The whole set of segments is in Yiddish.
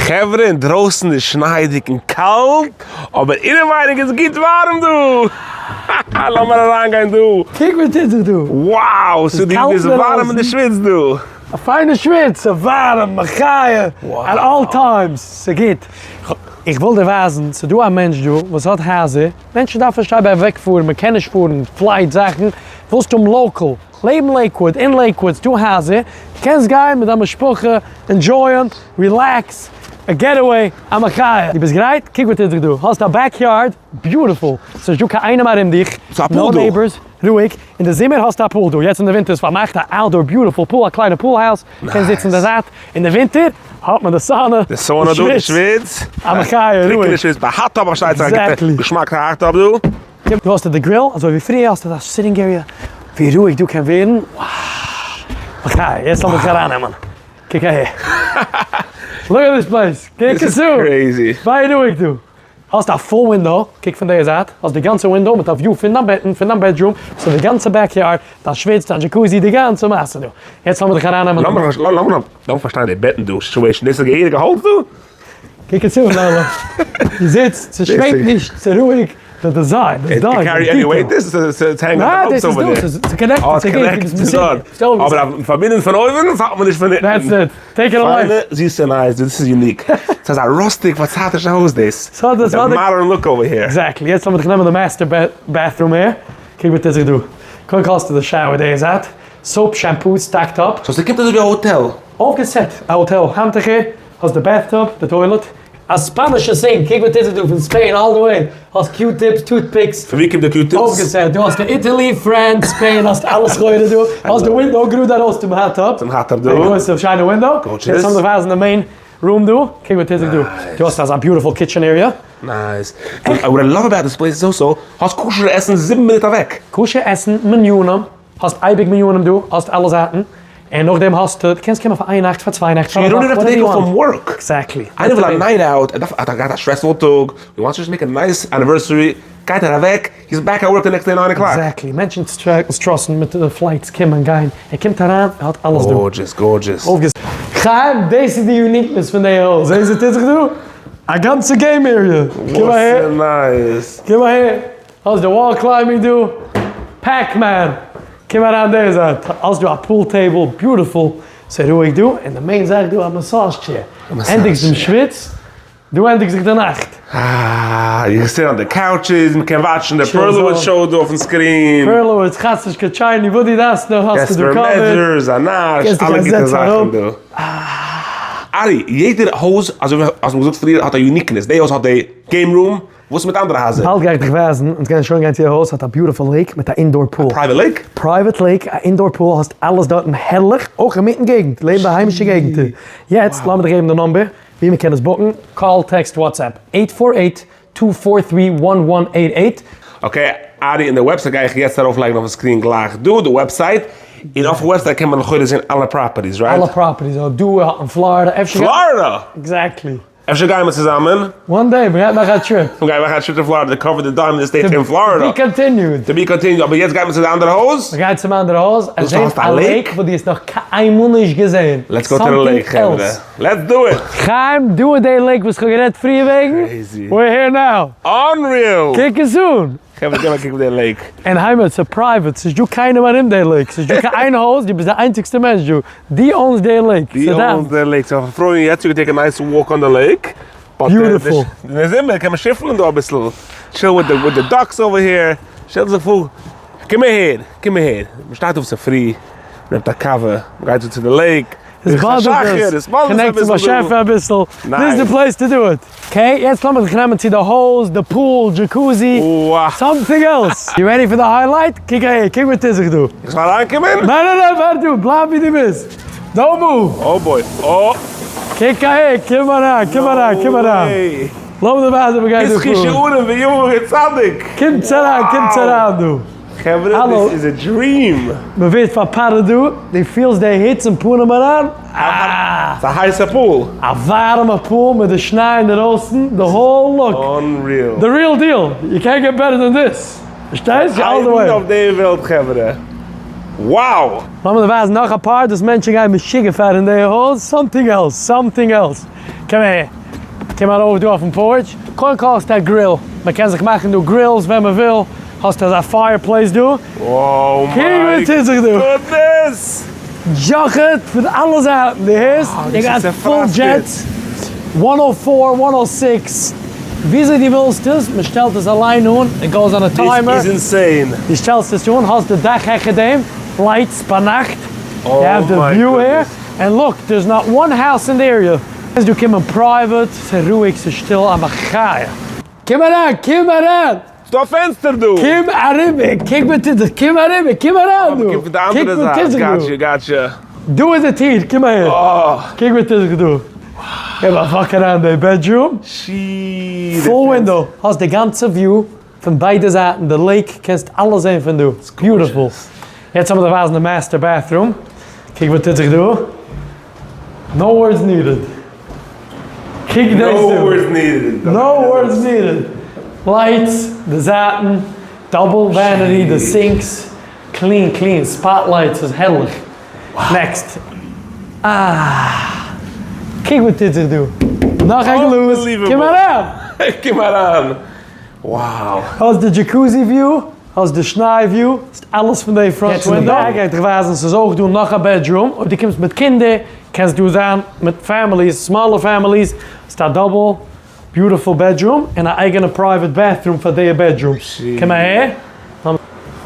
חברה אינדרויסן איז שניידיג און קאלט, אבער אינעווייניג איז גוט ווארעם דא! לאמיר אריינגיין דא! קוק וואס טוט זיך דא! Wow! ס'איז ווארעם אין די שוויץ דא! א פיינע שוויץ! ס'איז ווארעם, מחיה, at all times! ס'גוט! איך וויל דיר ווייזן, ס'איז דא א מענטש דא וואס האט הייזער, מענטשן דארפן נישט אייביג אוועקפארן, מ'קען נישט פארן, flight זאכן, ווילסט האבן local, לעבן לעיקוואוד, אין לעיקוואוד ס'דא הייזער, דו קענסט גיין מיט דיין משפחה, enjoy ען, relax, א getaway, א מחיה. דו ביסט גרייט? קוק וואס טוט זיך דא, האסט א backyard, beautiful, ס'נישט דא קיין איינעם ארום דיך, no neighbors, רואיג, אין די זומער האסטו א pool דא, יעצט אין די ווינטער איז פארמאכט, א outdoor beautiful pool, א קליינע pool house, קענסט זיצן אין די זייט, אין די ווינטער האט מען די sauna, די sauna דא, די שוויץ, א מחיה, רואיג. טרוקענע שוויץ, די hot tub פארשטייט זיך, א גוטע געשמאקע hot tub דא. דא האסטו די grill, אזוי ווי פריער האסטו א sitting area, ווי רואיג דא קען ווערן, wow! מחיה, יעצט לאמיר דיך ארייננעמען, קוק אהער, look at this place, קוק עס אן, ווי רואיג דא, האסט א full window, קוק פון די זייט, האסט די גאנצע window מיט א view פון דיין בעטן, פון דיין bedroom, האסטו די גאנצע backyard, דיין שוויץ, דיין jacuzzi, די גאנצע מעשה דא, יעצט לאמיר דיך ארייננעמען. לאמיר פארשטיין די בעטן דא situation, דאס איז געהעריגע האלץ דא? קוק עס אן אלע, דו זיצט, ס'שוועבט נישט, ס'רואיג, די design, די design, ניין דאס איז דא, ס'איז connected, ס'גייט, דו ביסט מסודר, אבער פארבינדן פון אויבן פאלט מען נישט פון אונטן. That's it, take it away. פיינע זיסע נייעס, דאס איז unique, ס'איז א rustic פארצייטישע הויז דאס, מיט א modern look over here. Exactly, יעצט לאמיר דיך נעמען די master bathroom הער, קוק וואס טוט זיך דא, קודם כל האסטו די shower די זייט, soap shampoo stacked up. So ס'קומט אזוי ווי א האטעל. אויפגעסעט א האטעל האנטוכער. האסט די bathtub, די toilet, א ספאנישע sink, קוק וואס טוט זיך דא פון Spain all the way, האסט Q-tips, toothpicks, פון ווי קומט די Q-tips? אויפגעסעט, דא האסטו Italy, France, Spain, האסט אלע סחורה דא, האסט די window גראד ארויס צום hot tub, צום hot tub דא, א גרויסע שיינע window, יעצט לאמיר ווייזן די main room דא, קוק וואס טוט זיך דא, דא האסטו אזא beautiful kitchen area. Nice. What I love about this place is also, האסט כשר'ע עסן זיבן מינוט אוועק. כשר עסן, מנינים. האסט אייביג מניינים דא, האסט אלע זייטן, און נאכדעם האסטו, דו קענסט קומען פאר איין נאכט, פאר צוויי נעכט, פאר א וואך, whatever you want. Exactly. איינער וויל א night out, ער דארף, ער האט געהאט א stressful טאג, he wants to just make a nice anniversary, גייט ער אוועק, he is back at work the next day nine o'clock. Exactly, מענטשן stress ן מיט די flights קומען גיין, ער קומט אריין, ער האט אלעס דא. Gorgeous, gorgeous. חיים, דאס איז די uniqueness פון די הויז, זעסט וואס טוט זיך דא? א גאנצע game area. קום אהער. וואס איז nice. קום אהער. האסט די wall climbing דא, Pac-Man, קום אריין די זייט, האסט דא א pool table, beautiful, ס'איז רואיג דא, און די main זאך דא א massage chair, ענדיגסט דעם שוויץ, דא ענדיגט זיך די נאכט. אה, you sit on the couches, מ'קען watch ן די פערלאוויץ show דא אויפן screen. פערלאוויץ, חאצעשקע, טשייני, וואס דו דארפסט נאר האסטו דא covered. Measures, א נאש, אלע גוטע זאכן דא. ארי, יעדער הויז, אזוי ווי האסט מיר געזאגט פריער, האט א uniqueness, די הויז האט די game room, וואס מיט אנדערע הייזער? באלד גיי איך דיך ווייזן, אונז גייען שוין גיין צו א הויז האט א beautiful lake מיט א indoor pool. א private lake? Private lake, א indoor pool, האסט אלעס דארטן הערליך, אויך אינמיטן געגנט, לעבן די היימישע געגנטער. יעצט לאמיר דיך געבן די number ווי מען קען עס book ן, call, text, WhatsApp, eight four eight, two four three, one one eight eight. Okay, ארי, און די website גיי איך יעצט ארויפלייגן אויפן screen גלייך דא, די website, און אויפן website קען מען לכאורה זען אלע properties, right? אלע properties, דא אין פלארידע, אפשר. פלארידע! Exactly. אפשר גייען מיר צוזאמען? One day, מ'גייט מאכן א trip. מ'גייט מאכן א trip צו פלארידע, cover די diamond estate אין פלארידע. To be continued. To be continued, אבער יעצט גייט מען צו די אנדערע הויז? מ'גייט צום אנדערע הויז, עס זעהט א lake וואס דו האסט נאך קיינמאל נישט געזעהן. Let's go to the lake חברה. Let's do it! חיים, דא איז די lake וואס כ'האב גערעדט פריער וועגן. Crazy. We're here now. Unreal! קוק עס אן! חברה געב א קוק אויף די lake. און היימער ס'איז private, ס'נישט דא קיינעם ארום די lake, ס'נישט דא קיין איין הויז, דו ביסט די איינציגסטע מענטש דא, דו own סט די lake, דו own סט די lake, so פאר יעצט you can take a nice walk on the lake, Beautiful. אין די זומער קען מען שיפלען דא אביסל, chill with the ducks over here, שטעל זיך פאר, קום אהער, קום אהער, מ'שטייט אויף צופרי, מ'נעמט א קאווע, מ'גייט צו צו די lake, עס באדערט עס, connect צום באשעפער אביסל, this is the place to do it. Okay, יעצט לאמיר זיך נעמען צו די הויז, די pool, jacuzzi, something else. You ready for the highlight? קוק אהער, קוק וואס טוט זיך דא. איך זאל אריינקומען? ניין ניין ניין, ווארט דא, בלייב ווי דו ביסט. Don't move. Oh boy, oh. קוק אהער, קום אריין, קום אריין, קום אריין. לאמיר דיר ווייזן וואס גייט דא פאר. פתחי שערים ויאמרו צדיק. קומטס אריין, קומטס אריין דא. חברה this is a dream! מען ווערט פארפארעט דא, דו פילסט די היץ אין פנים אריין, אה! ס'איז א הייסע pool! א ווארעמע pool מיט די שניי אינדערויסן, די whole look! Unreal! The real deal! You can't get better than this! פארשטייסט? All the way! אויף די וועלט חברה! Wow! לאמיר דיר ווייזן נאך אפאר דאס מענטשן גייען משוגע פאר אין די הויז, something else, something else. קום אהער, קום ארויף דא אויפן porch, קודם כל האסטו א grill, מען קען זיך מאכן דא grills ווען מען וויל, האסטו אזא fireplace דא, Oh קוק my וואס טוט זיך דא. goodness! דזשאכעט פון אלע זייטן, דו הערסט? דאס ער איז גייט full צעפראסקעט. jets, 104, 106, וויאזוי דו ווילסט עס, מען שטעלט עס אליין אן, it goes on a timer. דאס איז insane. דו שטעלסט עס אן, האסט די דאך העכער דעם, lights ביינאכט, you have the Oh my view here, goodness. and look, there's not one house in the area. קענסט דא קומען private, ס'איז רואיג, ס'איז שטיל, א מחיה. קום אריין, קום אריין! ס'דא א פענסטער דא! קום אריבער, קוק וואס טוט זיך, קום אריבער, קום אריין דא! מ'קומט פון די אנדערע זייט, gotcha gotcha. דא איז די טיר, קום אהער, קוק וואס טוט זיך דא. געב א walk אריין די bedroom. Full window, האסט די גאנצע view פון ביידע זייטן, די lake, קענסט אלעס זען פון דא, beautiful. יעצט לאמיר דיר ווייזן די master bathroom, קוק וואס טוט זיך דא, no words needed. קוק דאס דא. No words needed. No words needed. Lights, די זייטן, double vanity, די sinks, clean clean, spotlights איז הערליך. Next. אה! קוק וואס טוט זיך דא. נאך א גלאז. קום אריין! קום אריין! Wow! האסט די jacuzzi view, האסט די שניי view, האסט אלעס פון די front window. גיי איך דיך ווייזן, ס'איז אויך דא נאך א bedroom, אויב דו קומסט מיט קינדער, קענסט דא זיין מיט families, smaller families, האסט א double beautiful bedroom, און א אייגענע private bathroom פאר די bedroom. קום אהער,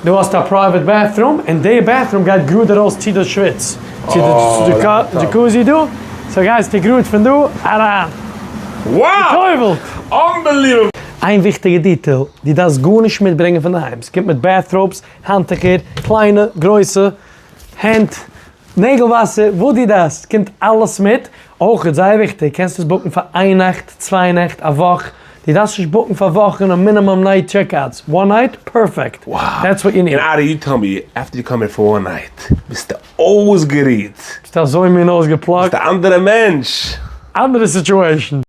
דא האסטו א private bathroom, און די bathroom גייט גראד ארויס צו די שוויץ, צו די jacuzzi דא, so גייסטו גראד פון דא אריין. Wow! גע'טובל'ט! Unbelievable! איין וויכטיגע detail, דו דארפסט גארנישט מיטברענגען פון דערהיים, ס'קומט מיט bathrobes, האנטוכער, קליינע, גרויסע, הענט, נעגל וואסער, וואס דו דארפסט, קומט אלעס מיט, אויך איז זייער וויכטיג, קענסט עס book ן פאר איין נאכט, צוויי נעכט, א וואך, דו דארפסט נישט book ן פאר וואכן און minimum night checkouts, one night, perfect, that's what you need. און ארי you tell me, after you come here for one night, ביסטו אויסגערוהט. ביסט אזוי מין אויסגעפלאגט. ביסט א אנדערע מענטש. אנדערע situation.